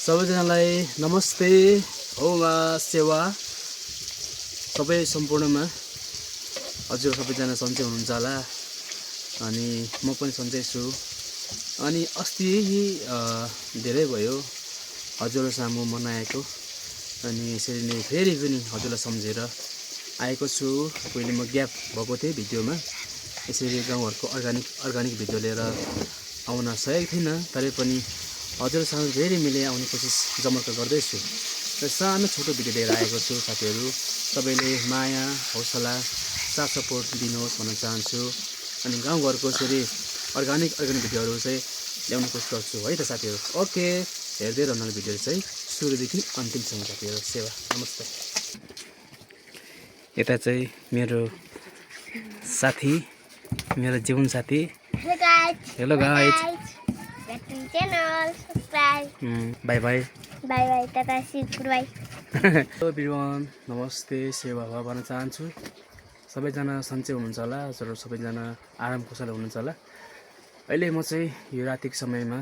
सबैजनालाई नमस्ते हो सेवा सबै सम्पूर्णमा हजुर सबैजना सन्चै हुनुहुन्छ होला अनि म पनि सन्चै छु। अनि अस्ति धेरै भयो हजुर सामु म नआएको अनि यसरी नै फेरि पनि हजुरलाई सम्झेर आएको छु। पहिले म ग्याप भएको थिएँ भिडियोमा, यसरी गाउँघरको अर्गानिक भिडियो लिएर आउन सकेको थिइनँ, तरै पनि हजुरसँग फेरि मिले आउने कोसिस जमर्का गर्दैछु र सानो छोटो भिडियो लिएर आएको छु। साथीहरू सबैले माया हौसला साथ सपोर्ट दिनुहोस् भन्न चाहन्छु। अनि गाउँघरको यसरी अर्गानिक भिडियोहरू चाहिँ ल्याउने कोसिस गर्छु है त साथीहरू। ओके, हेर्दै रहनु भिडियो चाहिँ सुरुदेखि अन्तिमसम्म साथीहरू। सेवा नमस्ते। यता चाहिँ मेरो साथी, मेरो जीवन साथी। Hello guys, bye bye bye bye tata see good bye. Hello everyone, नमस्ते सेवा भन्न चाहन्छु। सबैजना सन्चै हुनुहुन्छ होला, हजुरहरू सबैजना आराम कुशल हुनुहुन्छ होला। अहिले म चाहिँ यो रातिको समयमा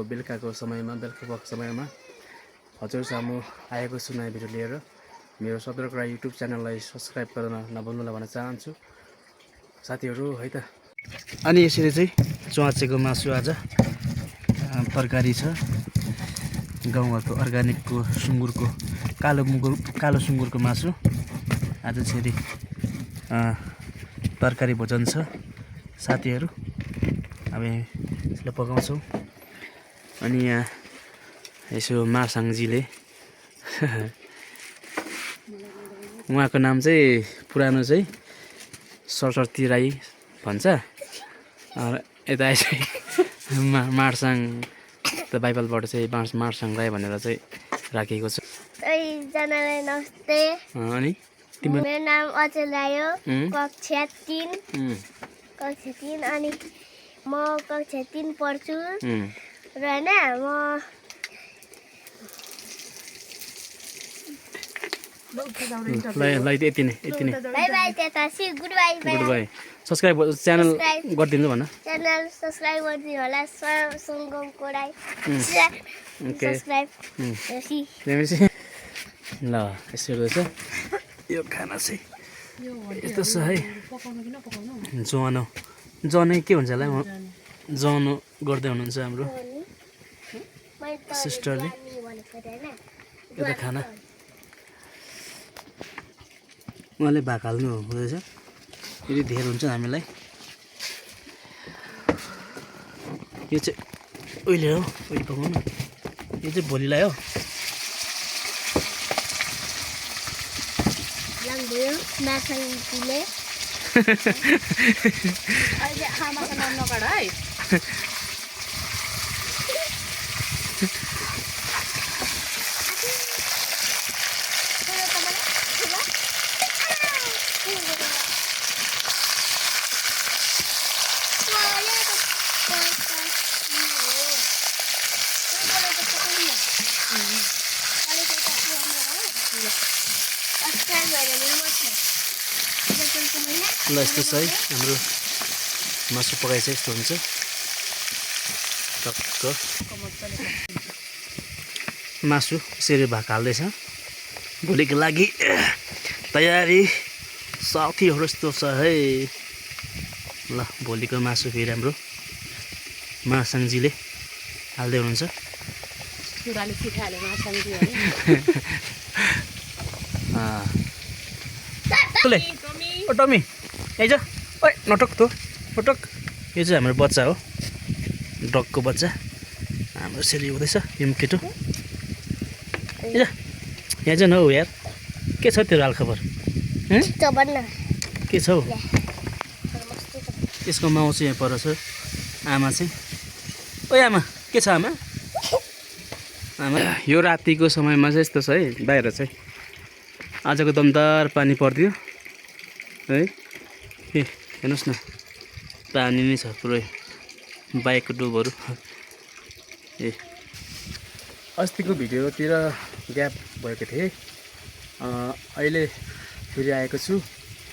बेलुकाको समयमा हजुर सामु आएको छु नयाँ भिडियो लिएर। मेरो सदरकडा युट्युब च्यानललाई सब्सक्राइब गर्न नभुल्नुहोला भन्न चाहन्छु साथीहरू है त। अनि यसरी चाहिँ च्वाचेको मासु आज तरकारी छ। गाउँघरको अर्गानिकको सुँगुरको कालो सुँगुरको मासु आज यसरी तरकारी भोजन छ साथीहरू। अब यसलाई पकाउँछौँ। अनि यहाँ यसो मासाङजीले उहाँको नाम चाहिँ पुरानो चाहिँ सरस्वती राई भन्छ, यता चाहिँ मार्साङ त बाइबलबाट चाहिँ मार्साङ राई भनेर चाहिँ राखेको छ। सबैजनालाई नमस्ते। अनि तिम्रो मेरो नाम अचल राई हो, कक्षा 3 अनि म कक्षा 3 पढ्छु र हैन म ल यति नै bye bye tata see good bye. Good bye. Subscribe channel गरिदिनु भन। च्यानल सब्सक्राइब गरिदिनु होला। सङ्गम कोडाई सब्सक्राइब ल यसो रहेछ यो खाना चाहिँ यस्तो छ है। जनै के हुन्छ होला, जनो गर्दै हुनुहुन्छ हाम्रो सिस्टरले। यो त खाना उहाँले भाग हाल्नु हुँदैछ, यदि धेर हुन्छ हामीलाई। यो चाहिँ उहिले पकाउनु, यो चाहिँ भोलिलाई हो। अहिले आमाको नाम नकाड है। ल यस्तो छ है हाम्रो मासु पकाइ चाहिँ यस्तो हुन्छ टक्क। मासु यसरी भाग हाल्दैछ, भोलिको लागि तयारी साथीहरू यस्तो छ है। ल भोलिको मासु फेरि हाम्रो मासाङजीले हाल्दै हुनुहुन्छ। ओ टमी आइज, ओ नटक त नटक। यो चाहिँ हाम्रो बच्चा हो, डगको बच्चा हाम्रो यसरी हुँदैछ। यो केटो यहाँ चाहिँ नहौ यार, के छ तेरो हालखबर? के छ हौ? यसको माउ चाहिँ यहाँ पर छ, आमा चाहिँ। ओ आमा के छ आमा? यो रातिको समयमा चाहिँ यस्तो छ है, बाहिर चाहिँ आजको दमदार पानी परिदियो है। ए हेर्नुहोस् न, पानी नै छ पुरै, बाइकको डुबहरू। ए अस्तिको भिडियोतिर ग्याप भएको थिएँ, अहिले फेरि आएको छु।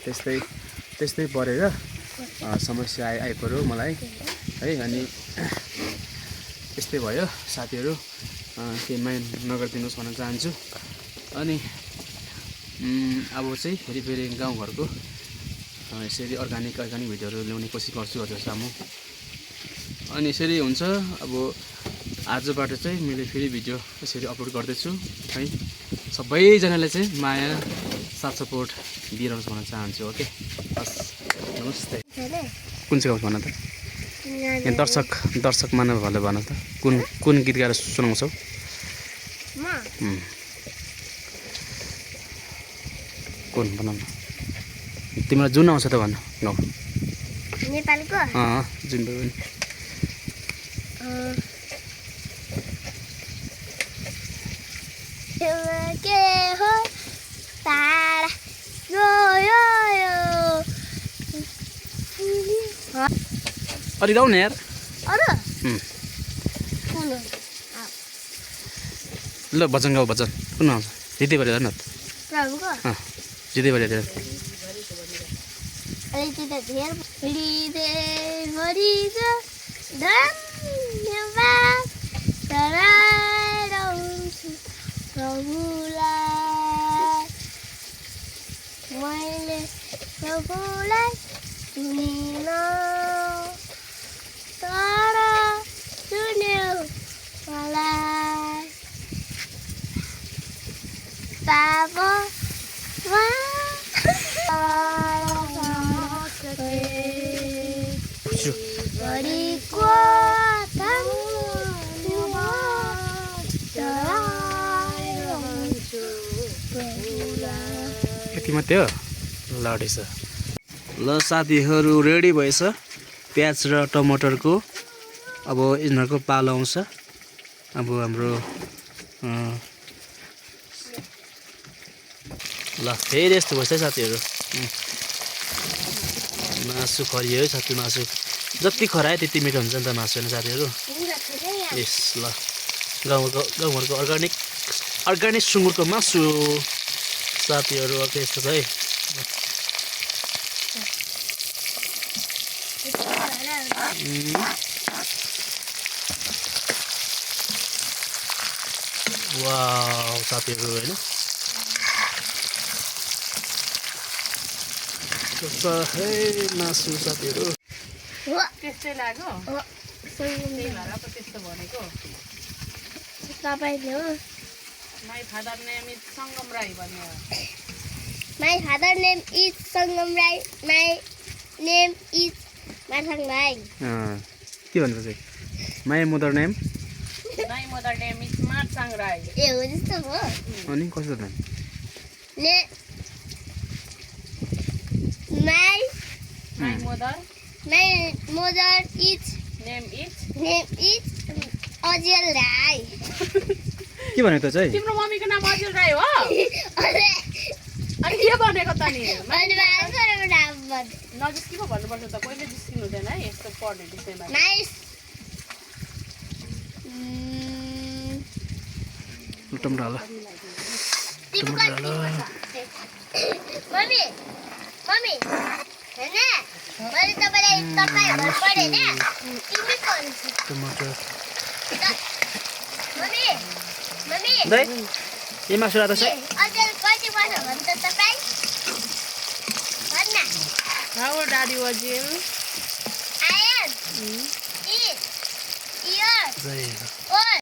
त्यस्तै परेर समस्या आइपऱ्यो मलाई है। अनि यस्तै भयो साथीहरू। केही माइन्ड नगरिदिनुहोस् भन्न चाहन्छु। अनि अब चाहिँ फेरि गाउँघरको यसरी अर्ग्यानिक भिडियोहरू ल्याउने कोसिस गर्छु हजुर सामु। अनि यसरी हुन्छ अब आजबाट चाहिँ मैले फेरि भिडियो यसरी अपलोड गर्दैछु है। सबैजनाले चाहिँ माया साथ सपोर्ट दिइरहनुहोस् भन्न चाहन्छु। ओके हस् नमस्ते। कुन चाहिँ गाउँछ भन त यहाँ दर्शक मानवहरूले भन त कुन गीत गाएर सुनाउँछौ? कुन भन न तिमीलाई जुन आउँछ त भन गाउँ नेपालको जुन पनि के हो तारा यो अलि गाउँ न यार। अरू ल भजन गाउँ भजन कुन आउँछ? जितेभरि हेर न प्रभुको जितेभरि हेर धन्यवाद चढाइरहन्छु प्रभुलाई मैले प्रभुलाई सुनिन तर सुन्यो मलाई बाबा गरिको यति मात्रै हो ल रहेछ। ल साथीहरू रेडी भएछ प्याज र टमाटरको। अब यिनीहरूको पालो आउँछ। अब हाम्रो ल फेरि यस्तो भएछ साथीहरू। मासु खरियो है साथी। मासु जति खरायो त्यति मिठो हुन्छ नि त मासु होइन साथीहरू। यस ल गाउँघरको अर्ग्यानिक सुँगुरको मासु साथीहरू। ओके यस्तो छ है। वाउ साथीहरू होइन मासु साथीहरू त्यस्तै लाग्यो त्यही भएर पो त्यस्तो भनेको। तपाईँले हो माई फादर नेम इज सङ्गम राई भन्ने हो। My father name is Sangam Rai. My name is Masang Rai. के भन्छ चाहिँ my mother name my mother name is Marsang Rai. ए हो त्यस्तो हो। अनि कस्तो नाम? My mother is name is Ajay Rai. के भनेको त चाहिँ? तिम्रो मम्मीको नाम अजय राई हो? अरे अनि के भनेको त नि? मैले भाषाको नाम भने नजिस्की पो भन्नुपर्छ त कहिले जिस्किनु हुँदैन है यस्तो पढ्ने विषयमा। नाइस टमाटर हाल मम्मी हैन मैले तपाईलाई तपाईँ घर पढे हैन तिमी कौन टमाटर मम्मी दाइ ये मासु रातो छ। अझै कति वर्ष भन्छ तपाईँ भन्न How old are you, Ajil? I am eat here or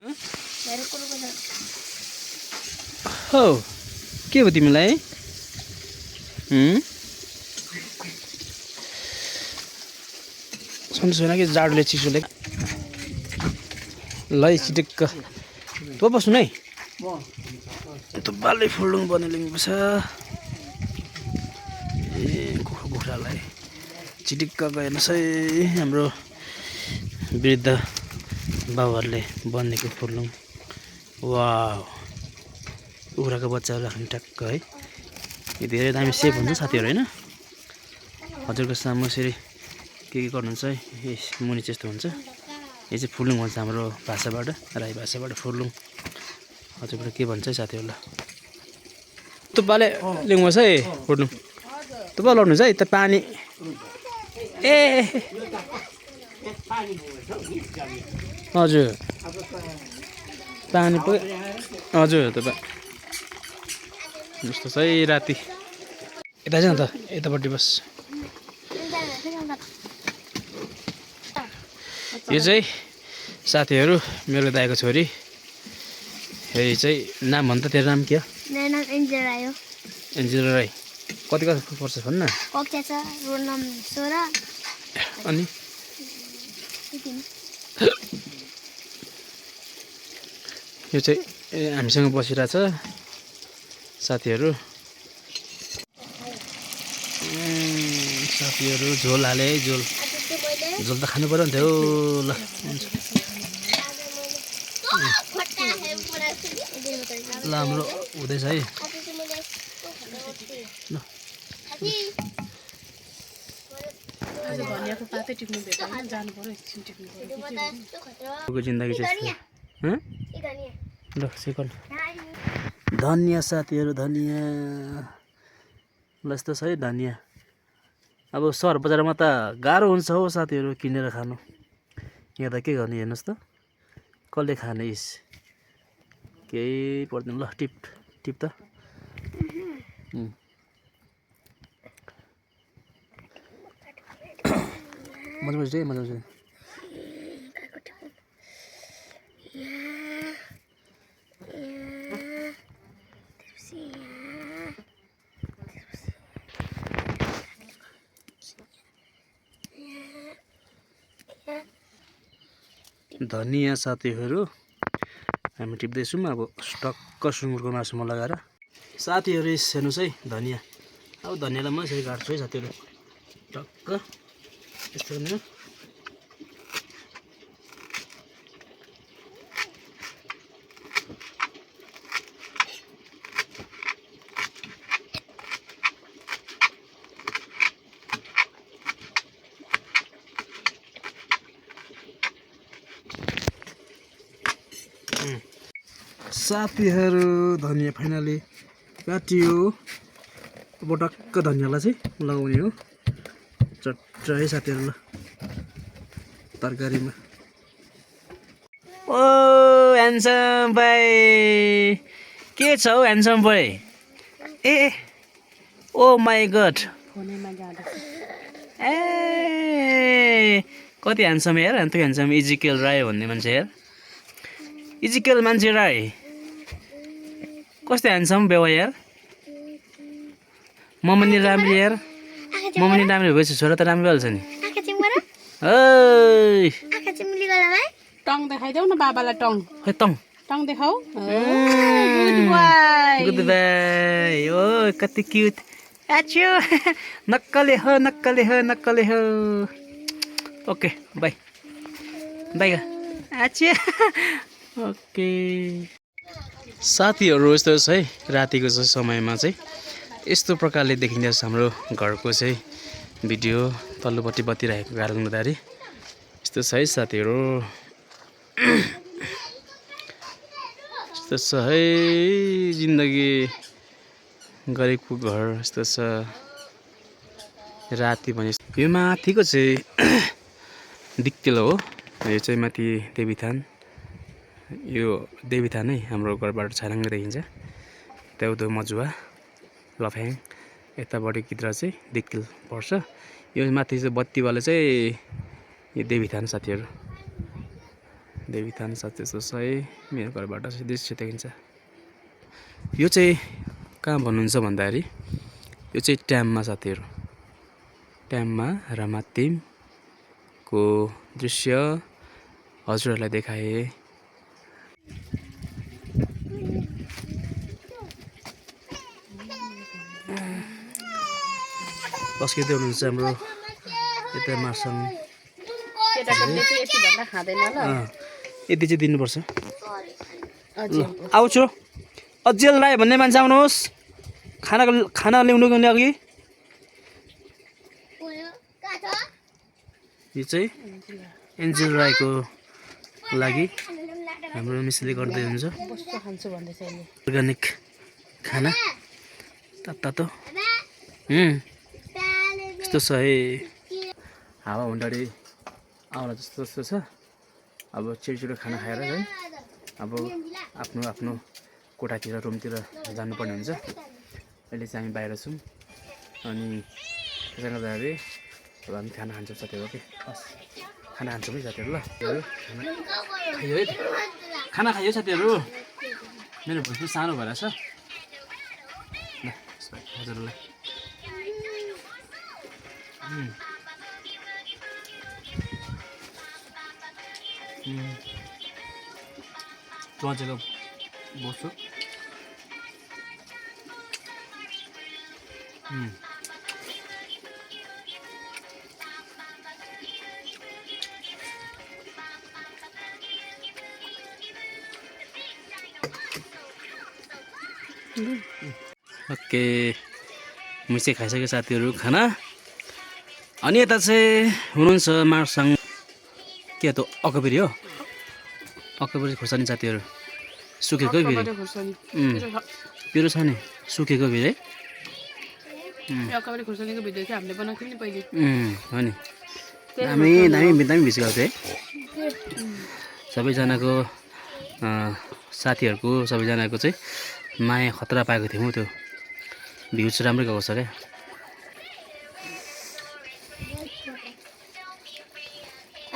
मेरो कुरो हो के हो तिमीलाई? सन्चो छैन कि जाडोले चिसोले। ल छिटक्क तँ बस्नु है। त्यो बालै फुल्डुङ बनाइलिनुपर्छ। ए कुखुरालाई चिटिक्क हेर्नुहोस् है हाम्रो वृद्ध बाबुहरूले बनेको फुल्डुङ। वाउ कुखुराको बच्चाहरू राख्ने ट्याक्क है। यो धेरै दामी सेप हुन्छ साथीहरू होइन। हजुरको सामु यसरी के गर्नुहुन्छ है। मुनि चाहिँ यस्तो हुन्छ। यो चाहिँ फुलुङ भन्छ हाम्रो भाषाबाट राई भाषाबाट फुलुङ। हजुरबाट के भन्छ है साथीहरूलाई? तुप्पाले ल्याउनुहोस् है फुल्डुङ। तुप्पा लाउनुहोस् है त पानी ए हजुर पानी हजुर त जस्तो चाहिँ राति यता चाहिँ त यतापट्टि बस यो चाहिँ साथीहरू मेरो दाइको छोरी यही चाहिँ नाम भन् त तेरो नाम के हो मेरो नाम एन्जेल राई हो एन्जेल राई कति पर्छ भन्न कक्षा छ रोल नम्बर 16 अनि यो चाहिँ हामीसँग बसिरहेछ साथीहरू झोल हाले है झोल त खानु पर्यो नि त हो ल हुन्छ ल हाम्रो हुँदैछ है ल धनियाँको पातै टिप्नु भेट्यो जानु पर्यो एकछिन टिप्नु पर्यो जिन्दगी चाहिँ ल सिकल धनियाँ साथीहरू धनियाँ ल यस्तो छ है धनियाँ अब सहर बजारमा त गाह्रो हुन्छ हौ साथीहरू किनेर खानु यहाँ त के गर्ने हेर्नुहोस् त कसले खाने इस केही पर्दैन ल टिप त मजा धनियाँ साथीहरू हामी टिप्दैछौँ अब टक्क सुँगुरको मासुमा लगाएर साथीहरू हेर्नुहोस् है धनियाँ अब धनियाँलाई म यसरी काट्छु है साथीहरू टक्क यस्तो गर्ने साथीहरू धनियाँ फाइनली काटियो अब टक्क धनियाँलाई चाहिँ लगाउने हो चट्ट है साथीहरू ल तरकारीमा ओ ह्यान्डसम भाइ के छ हौ ह्यान्डसम भाइ ए ओ माई गड ए कति ह्यान्डसम हेर अन्त ह्यान्डसम इजिकेल राई भन्ने मान्छे हेर इजिकेल मान्छे राई कस्तो ह्यान्डसम बेवा यार मम्मी राम्रो यार मम्मी राम्रो भएछ छोरा त राम्रो हाल्छ नि टङ देखाइदेऊ न बाबालाई टङ खै टङ देखाऊ गुड बाई ओ कति क्युट आच्यो नक्कले हो ओके बाई आच्यो ओके साथीहरू यस्तो छ है रातिको चाहिँ समयमा चाहिँ यस्तो प्रकारले देखिन्छ हाम्रो घरको चाहिँ भिडियो तल्लोपट्टि बत्ती राखेको कारणले गर्दाखेरि यस्तो छ है साथीहरू यस्तो छ है जिन्दगी गरिबको घर यस्तो छ राति भने यो माथिको चाहिँ दिक्तेलो हो यो चाहिँ माथि देवीथान यो देवीथान है हाम्रो घरबाट छानाङ्ग देखिन्छ त्यहाँउदो मजुवा लफ्याङ यतापट्टि कित्र चाहिँ दिक्तेल पर्छ यो माथि चाहिँ बत्तीवाला चाहिँ यो देवीथान साथीहरू देवीथान साथी जस्तो छ है मेरो घरबाट चाहिँ दृश्य देखिन्छ यो चाहिँ कहाँ भन्नुहुन्छ भन्दाखेरि यो चाहिँ ट्याममा साथीहरू ट्याममा रामातिमको दृश्य हजुरहरूलाई देखाए बस्किँदै हुनुहुन्छ हाम्रो यता मार्सन यति चाहिँ दिनुपर्छ ल आउँछु अजेल राई भन्ने मान्छे आउनुहोस् खाना ल्याउनुको लागि यो चाहिँ एन्जेल राईको लागि हाम्रो मिसले गर्दै हुन्छ अर्ग्यानिक खाना तातो यस्तो छ है हावा हुँदाखेरि आउला जस्तो छ अब छिटो खाना खाएर है अब आफ्नो आफ्नो कोठातिर रुमतिर जानुपर्ने हुन्छ। अहिले चाहिँ हामी बाहिर छौँ अनि त्यसले गर्दाखेरि अब हामी खाना खान्छौँ साथीहरू। ओके हस् खाना खान्छौँ है साथीहरू। ल खायो है खाना खायो साथीहरू। मेरो भोज सानो भएर छ ल हजुरलाई चचेको बस्छु। ओके मुसे खाइसक्यो साथीहरू खाना। अनि यता चाहिँ हुनुहुन्छ मार्साङ के त अकबेरी हो अकबेरी खोर्सानी साथीहरू सुकेको फेरि पिरो छ नि सुकेको फेरि अकबेरी खोर्सानीको भिडियो चाहिँ हामीले बनाएको थियौँ नि पहिले। हो नि दामी दामी दामी भिज गएको थियो है सबैजनाको साथीहरूको सबैजनाको चाहिँ माया खतरा पाएको थियौँ त्यो भ्युज राम्रै गएको छ क्या।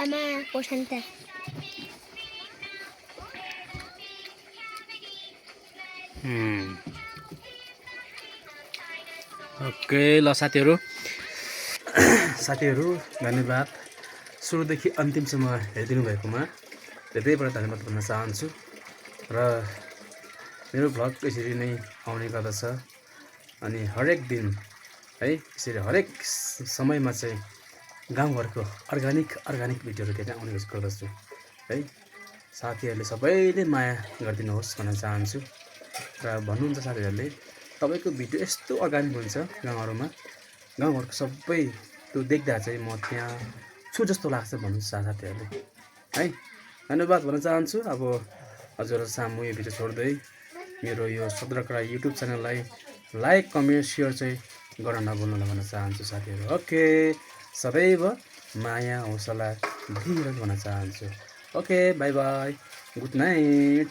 आमा पोषण त ओके ल साथीहरू धन्यवाद सुरुदेखि अन्तिमसम्म हेरिदिनु भएकोमा धेरैबाट धन्यवाद भन्न चाहन्छु। र मेरो भ्लग यसरी नै आउने गर्दछ अनि हरेक दिन है यसरी हरेक समयमा चाहिँ गाउँघरको अर्ग्यानिक भिडियोहरू लिएर आउने गर्दछु है। साथीहरूले सबैले माया गरिदिनुहोस् भन्न चाहन्छु। र भन्नुहुन्छ साथीहरूले तपाईँको भिडियो यस्तो अर्ग्यानिक हुन्छ गाउँघरको सबै त्यो देख्दा चाहिँ म त्यहाँ छु जस्तो लाग्छ भन्नुहुन्छ साथीहरूले है। धन्यवाद भन्न चाहन्छु। अब हजुरहरू सामु यो भिडियो छोड्दै मेरो यो सदरकडा युट्युब च्यानललाई लाइक कमेन्ट सेयर चाहिँ गर्न नभुल्नु भन्न चाहन्छु साथीहरू। ओके सदैव माया हौसला धीरज भन्न चाहन्छु। Okay by by good night.